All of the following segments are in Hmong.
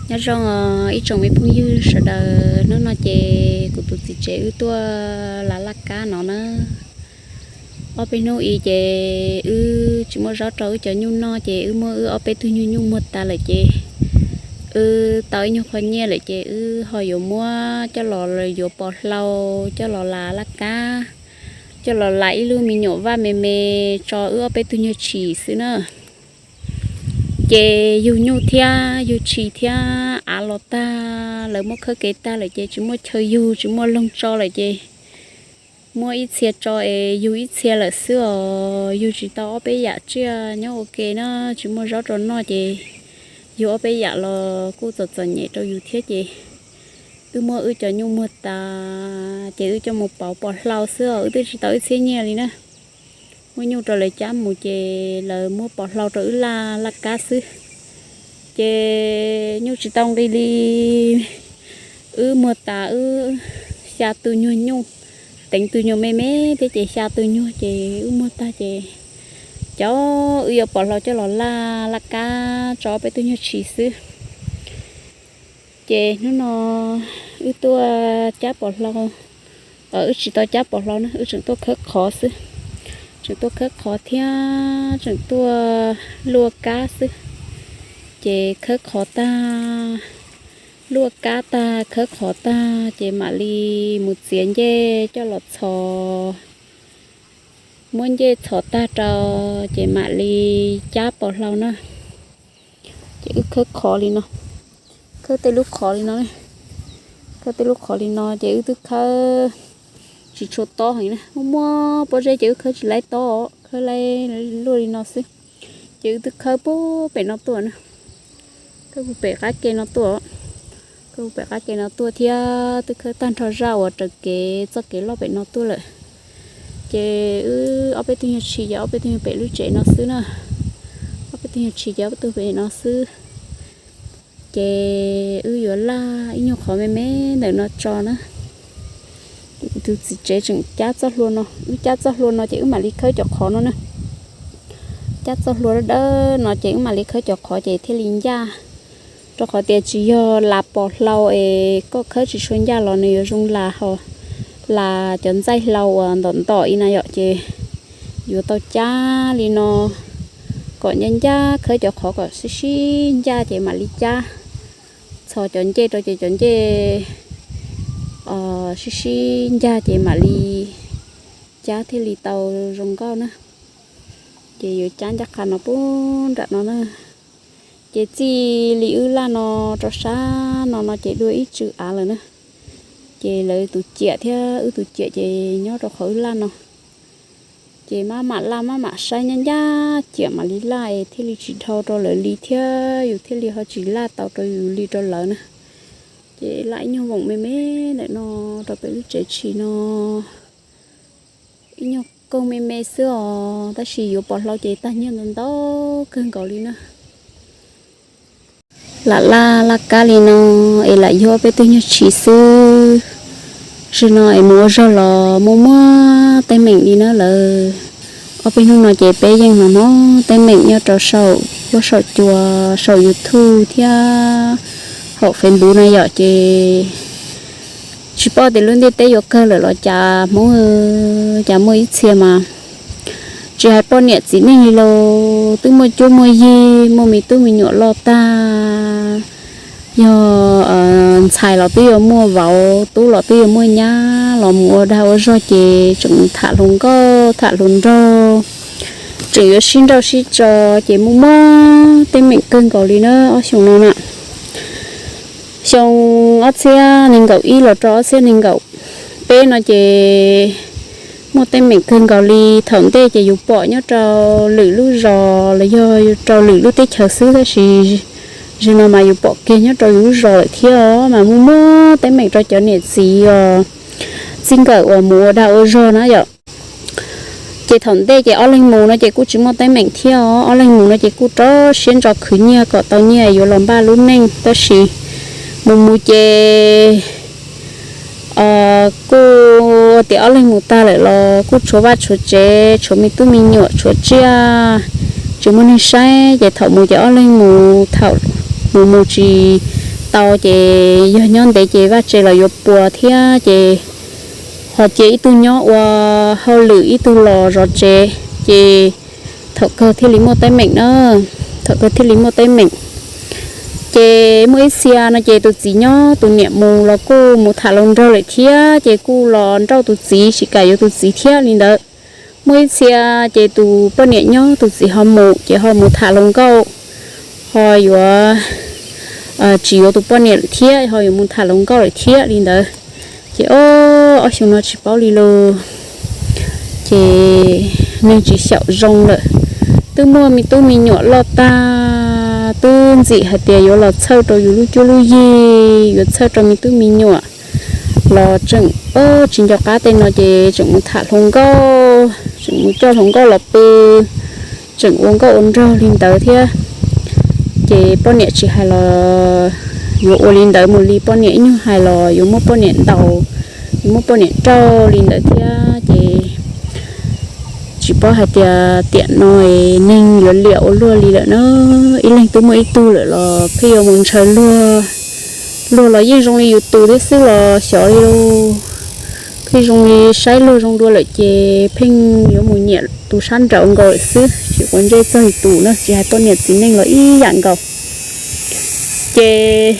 Nyob zoo ib tsoom me phooj ywg sawv daws, hnub no ces kuv tus txiv tsev wb tuaj lav laj kab no na. Ob peb hnub i ces wb tsis muaj zaub rau wb cov nyuj noj ces wb muab wb ob peb tug nyuj nyuj muag tas lawm ces wb tau ib nyuag qho nyiaj lawm ces wb ho yuav muab coj los yuav pos hlau, coj los lav laj kab, coj los lav ib lub me nyuam vaj me me tso wb ob peb tug nyuag tshis xwb na. Ces yug nyuj thiab yug tshis thiab av los tag, lawv muab khawb kev tag lawm ces tsis muaj chaw yug, tsis muaj loog tso lawm ces muab ib txhia tso es yug ib txhia lawm xwb os. Yug tsis tau ob peb yam tsiaj nyob ua ke na, tsis muaj zaub rau noj ces yug ob peb yam los kuj txom txom nyem rau yus thiab ces wb muab wb cov nyuj muag tas ces wb coj mus pauv pos hlau xwb os, wb twb tsis tau ib txhiab nyiaj li na. Muab nyuj rau lawv cab mus ces lawv muab pos hlau rau wb laj laj kab xwb. Ces nyuj tsis tau nqi li, wb muag tas wb xya tus nyuag nyuj, teev tus nyuag me me thiab ces xya tus nyuag ces wb muag tag ces cov wb yuav pos hlau coj los laj laj kab tso ob peb tug nyuag tshis xwb. Ces hnub no wb tuaj cab pos hlau, wb tsis tau cab pos hlau na, wb tseem tuaj khawb qhov xwb. Tseem tuaj khawb qhov thiab tseem tuaj luaj kab xwb. Ces khawb qhov tag, luaj kab tag khawb qhov tag ces mam li mus txiav ncej coj los txhos. Muab ncej txhos tag rau ces mam li cab pos hlau na. Ces wb khawb qhov li no, khawb tej lub qhov li no, khawb tej lub qhov li no ces wb twb khawb tsis tshua tob heev na, muaj muaj pob zeb ces wb khawb tsis laib tob, khawb laib luaj li no xwb. Ces wb twb khawb puag pem no tuaj na, khawb puag pem qab ke no tuaj, khawb puag pem qab ke no tuaj thiab twb khawb tag nrho zaj uas raws kev txoj kev loj pem no tuaj lawm. Ces wb ob peb tug nyuag tshis ces ob peb tug nyuag pem lub tsev no xwb na, ob peb tug nyuag tshis ces ob peb tug pem no xwb. Ces wb yuav laj ib nyuag qhov me me ntawm no tso na. Tus txiv tsev tseem cab txoj hlua no, wb cab txoj hlua no ces wb mam li khawb cov qhov no na. Cab txoj hlua dawb dawb no ces wb mam li khawb cov qhov ces thiaj li ncaj. Rau qhov tias tsis yog las pos hlau es koj khawb tsis tshua ncaj los nws yuav zoo las ho las cov ntxaij hlau uas ntom ntom i na yom, ces yuav tau cab li no kom ncaj ncaj, khawb cov qhov kom sib sib ncaj ces mam li cab. Txhos cov ncej rau ces cov ncej sib sib ncaj ces mam li cab thiaj li tau zoo nkauj na. Ces yuav cab ncaj qha no puag nram no na. Ces txij li wb laj no rau sab no no ces dua ib tsw av lawm na. Ces lawv tus ciam thiab wb tus ciam ces nyob rau qhov wb laj no. Ces maj mam laj maj mam saib ncaj ncaj ciam mam li laj es thiaj li tsis dhau rau lawv li thiab yus thiaj li ho tsis laj tau rau yus li rau lawv na. Ces laj ib nyuag voom me me ntawm no rau pem lub tsev tshis no. Ib nyuag koog me me xwb os, tab sis yuav pos hlau ces tag nyiaj ntau ntau kawg nkaus li na. Lam laj laj kab li no es lam yug ob peb tug nyuag tshis xwb. Zaum no es mus ua zog los muaj muaj teeb meem li na lawm. Ob peb hnub no ces peb yeej hnov hnov teeb meem nyob rau saum huab saum cua, saum YouTube thiab hauv Facebook na yom, ces tsis paub tias lub ntiaj teb yuav kawg lawm los cas Hmoob, cas muaj ib txhia mas tsis hais poj niam txiv neej li los twb muaj cuab muaj yig, muaj me tub me nyuam loj tag. Yog ntxhais los twb yuav muaj vauv, tub los twb yuav muaj nyab, los mus ua dag ua zog ces tseem tham hluas nkauj tham hluas nraug, tseem yuav sib nrauj sib tso, ces muaj muaj teeb meem kawg nkaus li na ob xyoos no na. Xyoo ob txhiab nees nkaum ib los rau ob txhiab nees nkaum peb no ces muaj teeb meem kawg nkaus li. Thaum ntej ces yus pom nyob rau lwm lub zos los yog rau lwm lub teb chaws xwb, tab sis zaum no mas yus pom kiag nyob rau yus lub zos lawm thiab os, mas muaj muaj teeb meem rau cov niam txiv os, txij nkawm uas mus ua dag ua zog na yom. Ces thaum ntej ces ob leeg mus no ces kuj tsis muaj teeb meem thiab os, ob leeg mus no ces kuj rau siab ntso khwv nyiaj kom tau nyiaj yuav los npaj lub neej, tab sis mus mus ces kuj tias ob leeg mus tag lawm los kuj tshuav vaj tshuav tsev, tshuav me tub me nyuam, tshuav tsiaj, tsis muaj neeg saib, ces thaum mus ces ob leeg mus thaum mus mus tsis tau ces yog nyob ntev ces vaj tse los yuav puas thiab ces ho cia ib tug nyob ua hauj lwm ib tug los zov tsev ces thaum kawg thiaj li muaj teeb meem na, thaum kawg thiaj li muaj teeb meem. Ces muaj ib txhia no ces tus txiv nyob tus niam mus los kuj mus tham hluas nraug lawm thiab ces kuj los nrauj tus txiv tsis kam yuav tus txiv thiab li ntawd. Muaj ib txhia ces tus poj niam nyob tus txiv ho mus ces ho mus tham hluas nkauj, ho yuav tsis yuav tus poj niam lawm thiab ho yuav mus tham hluas nkauj lawm thiab li ntawd. Ces ob, ob xyoo no tsis paub li los ces neeg tsis xyaum zoo lawm. Twb muaj me tub me nyuam loj tag, twb ntxim hais tias yuav los txhawj rau yus lub cuab lub yig, yuav txhawj rau me tub me nyuam los tseem tsis nco qab tej no ces tseem mus tham hluas nkauj, tseem mus coj hluas nkauj los pw, tseem ua nkauj ua nraug li ntawd thiab. Ces poj niam tsis hais los yuav ua li ntawd mus li, poj niam ib nyuag hais los yuav muab poj niam ntaus, yuav muab poj niam rauj li ntawd thiab ces tsis paub hais tias tiam no neeg yuav liam ua luaj li lawm na. Ib leeg twb muaj ib tug lawm los pheej yuav mus ntshaw luag, luag los yeej zoo li yus tus thiab xwb los xyov li lauj. Pheej zoo li saib luag zoo dua lawm ces pheej yuav mus nyiam tus sab nraud nkaus lawm xwb, tsis quav ntsej txog yus tus na, tsis hais poj niam txiv neej los ib yam nkaus. Ces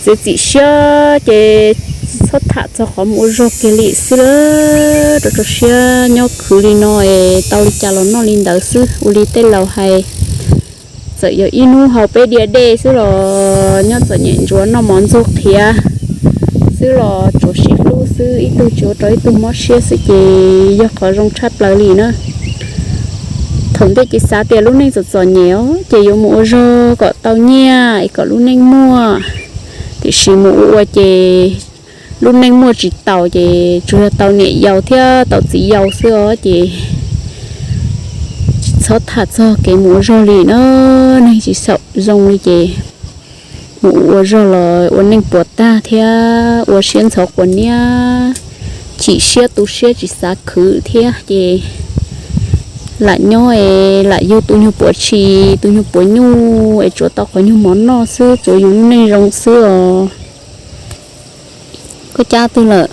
txiav txim siab ces txhob tham txog qhov mus ua zog kiag li xwb lawm, rau rau siab nyob khwv li no es tau li cas los noj li ntawd xwb. Ua li tej laus hais, txawm yog ib hnub haus peb diav dej xwb los nyob txom nyem ntsuav noj mov ntxuag qhiav xwb los tsuav sib hlub xwb, ib tug tsis ua rau ib tug mob siab xwb ces yog qhov zoo tshaj plaws li na. Thaum ntej ces xav tias lub neej txom txom nyem os ces yuav mus ua zog kom tau nyiaj es kom lub neej muaj, tiam sis mus ua ua ces lub neej muaj tsis taus ces tsuas yog tau niam yau thiab tau txiv yau xwb os ces tsis txhob tham txog kev mus ua zog li na. Neeg tsis xyaum zoo li ces mus ua zog los ua neej puas tag thiab ua siab ntxhov quas niab, chim siab tu siab tsis xav khwv thiab ces lam nyob es lam yug tus nyuag puav tshis tus nyuag puav nyuj es tsuav tau qhov nyuag mov noj xwb, tsuav yus lub neej zoo xwb os. Koj cab twg lawm?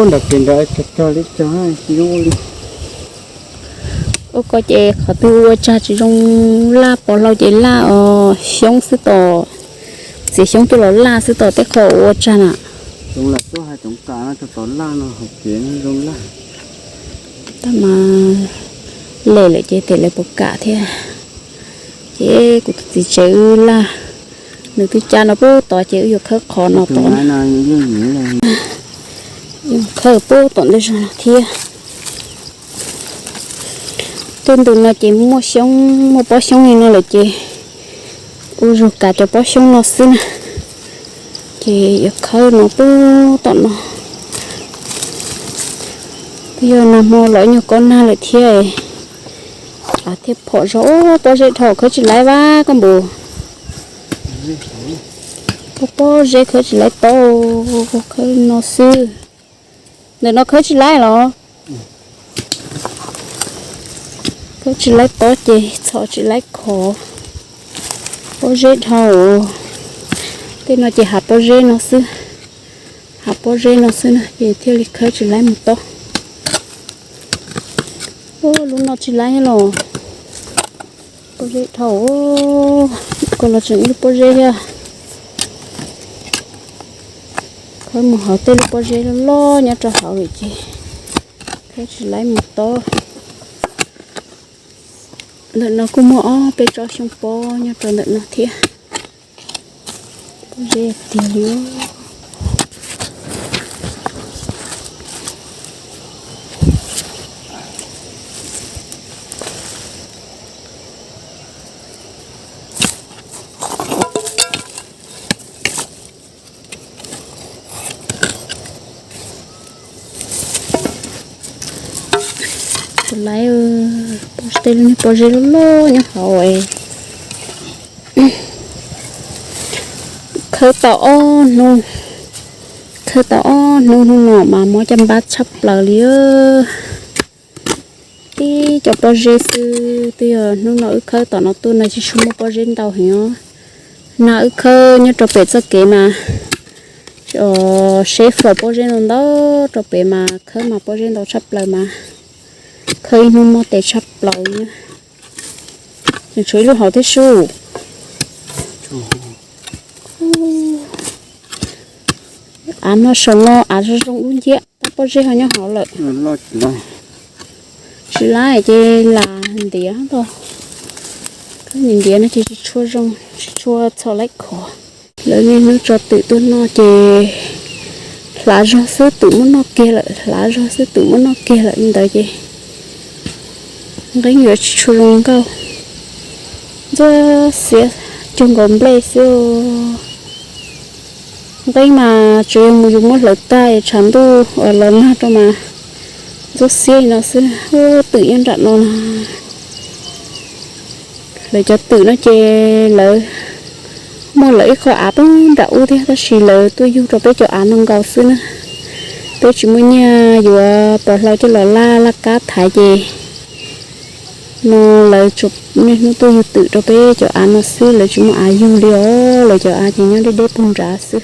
Nram kev nrad cog cog li cog zoo li. Ua ko ces qhov twg ua tsag tsis zoo laj, pos hlau ces laj os, xyoob xwb tos, txiav xyoob tuaj los laj xwb tos tej qho ua tsag na. Xyoob lam tuaj hais tsoov kam no txog tod laj no hauv kev zoo laj. Tab mas lem lawm ces tes lawv puas kam thiab. Ces kuv tus txiv tsev wb laj, nws twb cab no pub tod ces wb yuav khawb qhov no tod. Khawb pub tom ntej zog no thiab. Tej ntug no ces muaj xyoob, muaj pob xyoob li no lawm ces ua zog kav cov pob xyoob no xwb na. Ces yuav khawb no pub tom no. Twb yog nag hmo los ib nyuag kob nag lawm thiab, av thiaj phom zog. Pob zeb dhau khawb tsis laib vab koj npus. Pob zeb khawb tsis laib tob, khawb no xwb. Ntawm no khawb tsis laib los? Khawb tsis laib tob ces txhom tsis laib khov. Pob zeb dhau. Tej no ces hav pob zeb no xwb. Hav pob zeb no xwb na ces thiaj li khawb tsis laib mus tob. Lub no tsis laib los. Pob zeb dhau. Koj los tseem ib lub pob zeb thiab. Khawb mus hauv tej lub pob zeb loj loj nyob rau hauv lawm ces khawb tsis laib mus tob. Ntawm no kuj muaj ob peb tsob xyoob pob nyob rau ntawm no thiab. Pob zeb tiag li. Tsis laib, tej lub niag pob zeb loj loj nyob hauv. Khawb tau ob hnub, khawb tau ob hnub, hnub no mas mob caj npab tshaj plaws li. Tib co pob zeb xwb, twb yog hnub no wb khawb tom no tuaj no tsis tshua muaj pob zeb ntau heev os. No wb khawb nyob rau pem txoj kev mas, seb fos pob zeb ntau ntau rau pem mas khawb mas pob zeb ntau tshaj plaws mas, khawb ib hnub mob tes tshaj plaws. Tseem tshuav ib lub hauv thiab sub. Av no saum no av zoo zoo dub nciab, tab pob zeb ho nyob hauv lawm. Tsis lab ces lam ntiav, ntiav no ces tsis tshua zoo, tsis tshua txhaum laib khov. Lawv niaj hnub tso twm tuaj noj ces hlav zog xwb twm muab noj kiag lawm, hlav zog xwb twm muab noj kiag lawm li ntawd ces nqeeb yuav tsis tshua zoo nkauj, ntxuab xiab cuag nkaus nplej xwb. Nqeeb mas tsuas yog mus yus muab hlawv tag tshav ntuj uas los nag rau mas ntxuab xiab li no xwb. Twm nyob nram no no, lawv cov twm no ces lawv muaj lawv ib qho av pem nram ub thiab tab sis lawv tuaj yug rau peb cov av no nkaus xwb na. Peb tsis muaj nyiaj yuav pos hlau coj los laj laj kab thaiv ces no lawv niaj hnub tuaj yug twm rau peb cov av no xwb, lawv tsis muaj av yug li os, lawv cov av ces nyob deb deb puag nrad xwb.